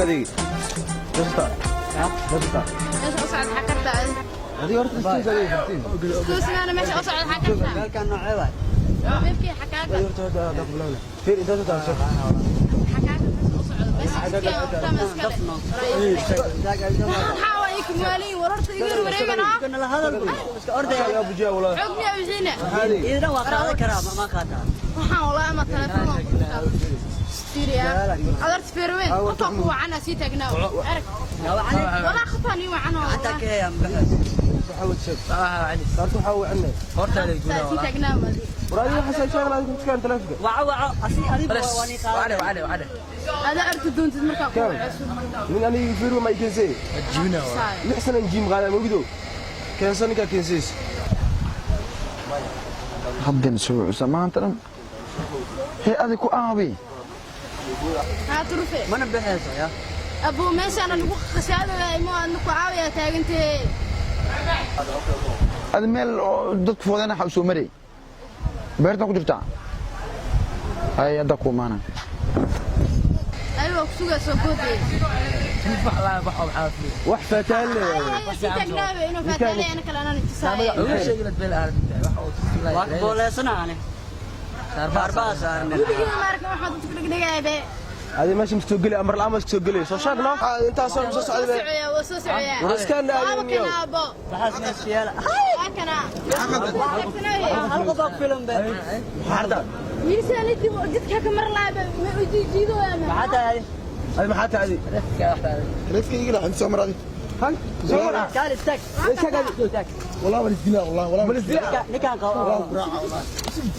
Adiga Nasta nasta. Meesha u socod xakarta. Adiga horta istuus adiga fartiin. Istuusnaana meesha u socod xakarta. Meelkan noocee waay? Meelkii xakaaka. Horta horta hadda ku bilowna. Fiir inta soo taabso. Xakaaka meesha u socdo. Meesha jidka horta iskale. Maxaa waa iku maaliin wararta igu wareegana. Kana la hadal iska ordaya. Yaa bujiya walaa. Xog miyaa wixiina? Iidan waa qaadan karaa, ma qaataa? Waxaan walaa ama telefoon ku dhuftaa. Fiiriya. Adarta fiirweyn. Qofka ku wacana sii taagnaa. Arag. Walaa khataa ni wacana. Xataa ka heyaa mabaxays. Waxa wad sheeg. Horta waxa uu cunay. Sii taagnaa. War adiga waxa soo sheegay adiga ku telefoonka. Waco waco asi adiga waa ni qaadan. Ada arki doontid markaa ku waco. Nin aniga fiir ma ikensay. 6 sano jiim qaaday ma ogido. Keensan ninka keensays. Haddan soo cusa maanta dhan hee adi ku aabi. Haa turufe. Mana baxayso ya. Abuu meeshaan lagu qasaadaya imo aad ku caawiya taagantee. Adi meel oo dadku foodana waxa u soo maray beertan ku jirtaa ay hadda ku imaana. Ayuu ku sugaa soo boodaya. Wax fataan le. Sii taagnaa inuu faataanay ana kale anaan tusaaye. Waa ka booleysana ani. Baarbaa saarne. Weligii ma arkin waxaa dadku dhegdhegaya be. Adiga meesha ma soo geli amar la'aan ma soo geli. Soo sheeg no. Intaas soo Soo socday. socoyaa, waa soo socoyaa. War iskaan Waaba aadin. kana abo. Waxaas meesha yaala. Waa kana. Hal qof aa ku filan be. Harda. Miisaanidii jidka ka mar laaba ma u jiido ama. Maxaa tahay? Adiga maxaa tahay adiga? Reefka iga dhaxan soo maradi. Han soo mara. Kaal istaag. Istaag adiga. Istaag. Walaa wal isdilaa walaa walaa. Bal isdilaa. Ninkaan qabo.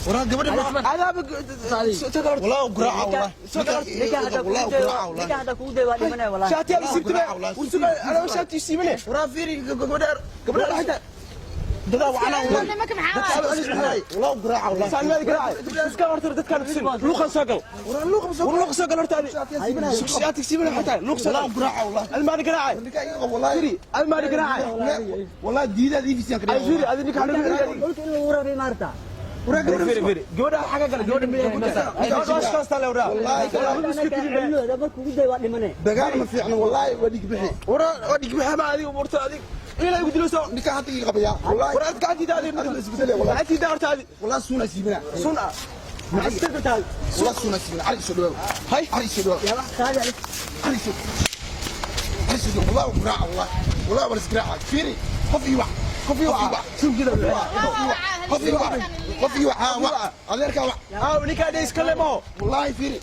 Waraa gabadha Adaab soo gal. Walaa garaaca walaa. Ninkaan hadda kugu Walaa dayo. garaaca walaa. Ninkaan hadda kugu dayo waa dhimanaya walaa. Shaati aad siibtay. Ursuga ana shaati siibine. Waraa fiiri gabadha Gabadha xita. Dadaa wacana walaa. Nimanka maxaa waay? Walaa garaaca walaa. Saalmaad garaac. Iska horta dadkaan tusin. Luqan soo gal. Waraa luuq soo War luq soo gal horta adiga. Shaati siibine xita. Luq soo gal. Walaa garaaca walaa. Almaad garaac. Ninka iga qabo walaa. Fiiri almaad garaac. Walaa diidaad ii fiisan Ay fiiri adiga ninka xanuun. Dhulka in lagu rabay maarta. Waraa gabadha Fiiri fiiri. Gabadha xaga gal gabadha miyaa ku jirta. Gabadha kaas taale waraa. Cilmigooda markuu ugu dayo waa dhimanaya. Dagaal ma fiicno wallahi waa dhig bixi. Waraa waa dhig bixi ma adiga warta adiga. Ilaa igu dilo soo. Ninka hadda iga qabaya wallahi. War aad gacantiida adiga. Adiga isbedel wallahi. Gacantiida horta adiga. Wallahi suuna siibina. Sun ah. Maxaad iska kartaa? Wallahi suuna siibina. Cali soo dhawaw. Hay. Cali soo dhawaw. Yaa wax qaadi ali. Cali soo. Cali soo dhawaw. Wallahi garaaca wallahi. Wallahi wal isgaraaca. Fiiri qof ii wac. Qof ii wac. Sunkida. Qof ii wac. Qof ii wac. Haa wac. Adeerka wac. Ah ninka dhees kale mo. Wallahi fiiri.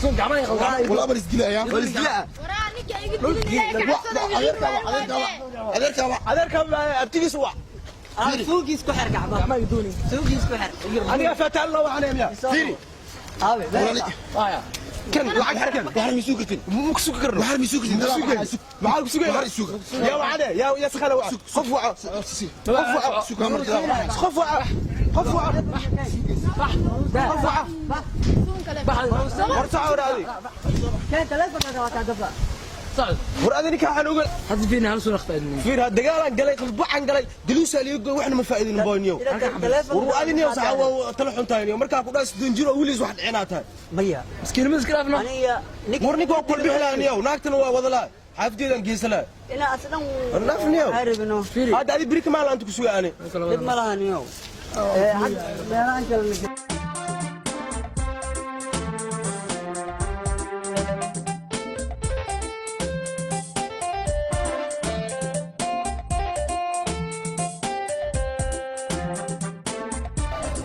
Wallahi wal isdilayaa. Wal isdilaa. Waraa ninka iga dilaya ka cabsada. Adeerka wac. Adeerka wac. Adeerka wac. Adeerka abtigiis wac. Suugiis ku xir gacmaha. Suugiis ku xir. Aniga fataan loo waxaan miya. Fiiri. Aabe. Kan lacag xarkan. Waxaan ma sugi kartin. Ma ku sugi karno. Waxaan ma sugi kartin. Maxaa ku sugay? Waxaan sugi. Yaa wacane, yaa yaa sakhala wac. Qof wac. Qof wac. Qof wac. Qof wac. Qof wac. Horta war adiga. Keen telefoonka waa kaa gafa. War adiga ninka waxaan oga. Fiir ha dagaalan galay, qalbacan galay, diluusa liigo waxna ma faa'iidin booniyo. War adiga niyo saxa waa tala xuntaayniyo markaa ku dhaas danjiro wiilis wax dhicinaa tahay. Maya. Aniga War ninka waa kul bixilaa niyo, naagtana waa wada laa. Xaafadeedan geesalaa. Ina aslan. Naf niyo. Arabino. Hadda adiga biri kamaal aan ku sugaane. Dib ma laha niyo. Ee had meelahan kale.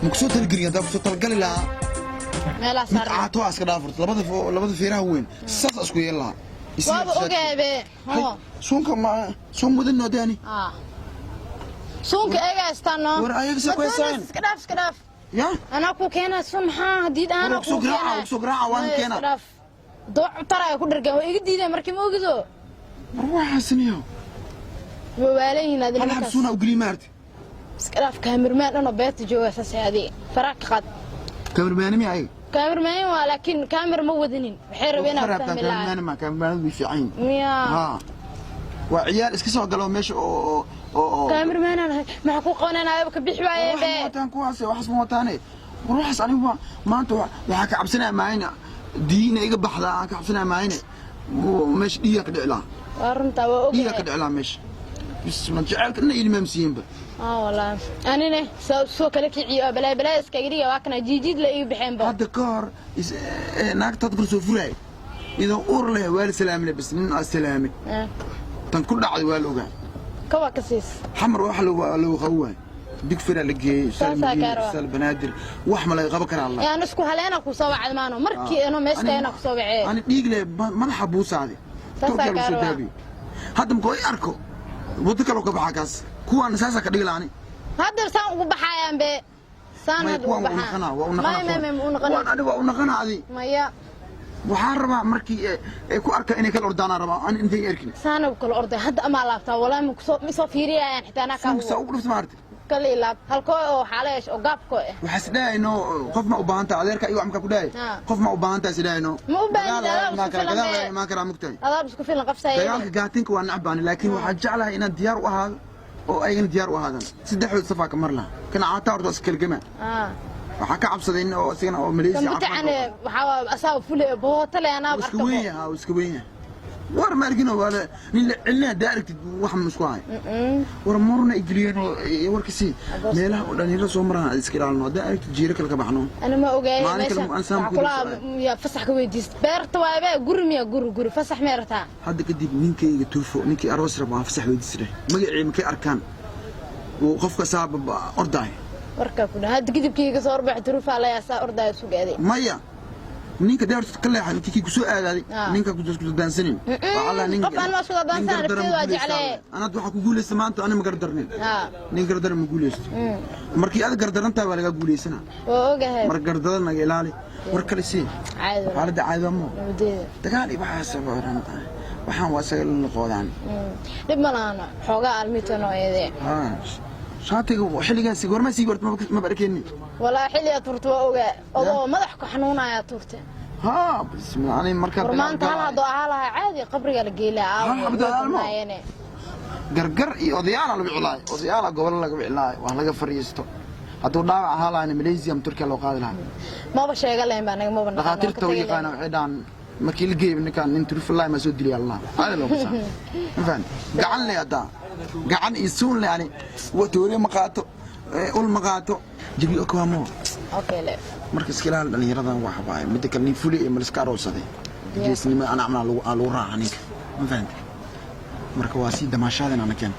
Ma kusoo talagelin haddaa kusoo talagali lahaa. Meelaa mid saaran. Caato waa iska dhaafurta labada feeraha weyn saas isku yeeli lahaa. Waaba ogaabe. Hay, suunka ma suun mudan daani. Suunka eegaystano. War ayaga soo ku heesaan. Iska dhaaf, iska dhaaf. Ya. Anaa ku keenaa sun maxaa haddii War anaa kusoo ku garaaca, keenaa. kusoo garaaca, waan Maya, keenaa. iska dhaaf. Dooc taraya ku dhargan waa iga diideen markii ma ogido. War waxaasniyo. Waa waalan yihiin adiga Hal hab ninkaas. suuna u geliy maarti. Iska dhaaf kaamirmaan dhan oo beerta jooga saas adiga. Faraha ka qaad. Kamermaani ayaga. Kaamirmaan waa laakiin kaamir ma wadanin. Waxay rabeen inaad fahmi lahaa. Kamermaani ma kamermaanadu way fiican yihiin. Miyaa. Ha waa ciyaal iska soo galo meesha oo Kaamirmaan aan ahay. Maxaa ku qabanayna ka bixi waaye wax be. ma wataan kuwaas, waxaas ma wataane. War waxaas anigu maanta waxaa ka cabsanaya maayna diina iga baxda aan ka cabsanaya maayne. Meesha dhiigaa ka dhici lahaa. Waa runtaa, waa Dhiigaa ka ogahay. dhici lahaa meesha. Bismillah, jaceylka dhan ilmaamsiiyeenba. Ah walaa, anine soo kala kiciyo oo balaa balaa iskaga dhiga, waa kana jiijiid la ii baxeenba. Hadda ka hor naagta hadda kor soo furaay idoo uur leh waa la salaamay, bas nin aa salaamay. Tan ku dhacday waa la ogaa. Kawa ka siis. Xamar wax loo qabo waay, Digfira la geeyey. Saasaa kaa rabaa. Sal Banaadir wax ma laga qaban karaa Allah. Aan isku haleena ku soo wacad maano markii ano meesha taayna ku soo wacee. Ani dhiig leh madaxa buusaade. Saasaa Turkiga lagu kaa soo rabaa. daabiyo. Hadda markuu i arko waddo kale ka baxaa, kaas kuwaan saasaa ka dhigi laani. Hadda saan ugu baxayaan be, saan Maya, hadda ugu kuwaan waa u baxaan. naqanaa, waa u naqanaa. Maya, maya, maya, u kuwaan naqanaa. Ani waa u naqanaa adi. Maya. Waxaan rabaa markii ay ku arka inay kala ordaanaan rabaa ani intay arkin. Saana u kala orday hadda amaa laabtaa, walaa ma kusoo ma soo fiiriyayaan xitaa anaa kaa. Suugsaa ugu dhufta maartay. Kala ilaab halkoo oo waxaa la yeesha oo gaabkoo eh. Waxaa isdhahayno qof ma u baahan tahay adeerka iyo wax markaa ku dhahay. Qof ma u baahan tahay isdhahayno. Ma u baahnid, Dagaal adaa imaan isku karaa, filan gadaal bee. laga imaan karaa, mugtahay. Adaab isku filan qabsaya. Dagaalka gaatinka waa nacbaani, laakiin waxaan jeclahay inaan diyaar u ahaado oo ayagana diyaar u ahaadaan. Saddexdood safaa ka mar laha kana caataa horta iskalgama. Waxaa ka cabsaday in oo isagana oo Malaysia Kan butacane waxaa waa asaa fule bootale anaa. Iska weyn yahay, waa iska weyn yahay. War ma argino, waa nin la celinaya haddaa aragtid wax ma isku hayo. War marna igeliyeen oo warka sii meelaha oo dhalinyaro soo maraan aad iska ilaalino, haddaa aragtid jiiro kale ka baxno. Ana ma ogaay. Maalin kale meesha aan saam waxaa ku kula dulsocday. ya fasax ka weydiist beerta waabe guri miya guri guri fasax meertaa. Hadda kadib ninkayga tuufo, ninkii aroos raba waan fasax weydiisray, magacii makay arkaan uu qofka saaba ordaay. Warkaa ku dhaha hadda kadibkii ka soo horbax duruufaa la yaasaa ordaya sugaaday. Maya, ninka deerta ka leexay intii kii kusoo aadaaday. Ninka ku isku daansanin. Qof aan ma isku daansanin, nafteeda waa jeclee. Anad waxaa ku guuleysta maanta ani ma gardarnin. Nin gardaran ma guuleysto. Markii aad gardaran tahay waa lagaa guuleysana. Waa ogahay. Mar gardaran naga ilaali. War kale sii. Caadi waa. Xaaladda caadi waa moo. Nabadeeda. Dagaal iyo waxaas waa oran tahay, waxaan waa isaga la qoodaan. Dhib ma lahano, xoogaa almitan oo eedee. Shaatiga xilligaasi goorma sii gorta maba arkeenin. Walaa xilli aad turto waa ogaa, odoo madax ku xanuunayaa turte. Haa, bismillah, ani markaa War maanta hal haddoo ahaa lahaa caadi qabriga la geylaa. Hal xabad almo? Gargar iyo odayaala lagu cilaay, odayaala gobol laga cilaay, waa laga fariisto. Hadduu dhaawac ahaa lahaana Malaysia ama Turkiya loo qaadi lahaa. Maba sheega lahayn baa naga maba naqaan, waa ka Dhakhaatiirta u tegi yaqaana waxay dhahaan markii la geeyay ninkaan nin turfilay ma soo dilay Allah caadi loo qasaa, ma fahanti? Gacan le haddaa gacan iyo suun le, ani wa tooriye ma qaato, ul ma qaato, jabi oo kawaa moo. lahayn. Okay le. Marka iska ilaali dhalinyaradan wax waaye. Midda kale nin fuli iyo maliska aroorsaday geesnimo ana camlaa lagu aa lagu raaca ninka, ma fahanti? Marka waa sii damaashaadin ana keen.